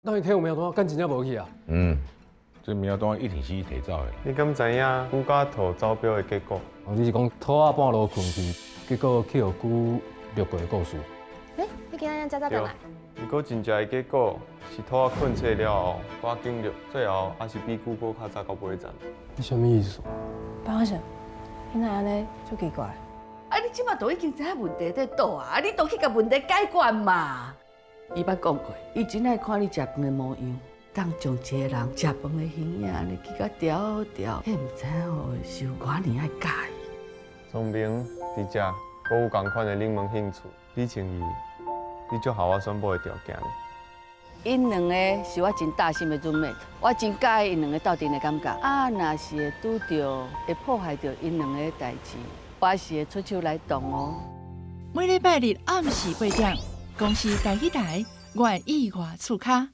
當伊提有名單，敢真正無去啊？嗯，這名單一定是伊提走的。你敢知影久家兔走標的結果？哦，你是講兔仔半路睏去，結果去予龜掠過的故事？欸，你今仔日才才轉來？毋過真正的結果是兔仔睏醒了後，趕緊掠，最後還是比龜閣較早到尾站。你啥物意思？潘先生，你哪按呢足奇怪？啊！你這馬都已經知影問題佇佗啊，啊！你都去共問題解決嘛。伊捌講過，伊真愛看你食飯的模樣，當將一個人食飯的形影按呢記甲牢牢，彼毋知影吼是有偌爾愛佮意。聰明佇這閣有仝款的冷門興趣，李清儀，你足合我選某的條件呢。𪜶兩个是我真貼心的 roommate，我真佮意𪜶兩个鬥陣的感覺。啊，若是會拄著會破壞著𪜶兩个的代誌，我是會出手來擋哦。每禮拜日暗時8點，公視台語台，願意外厝跤。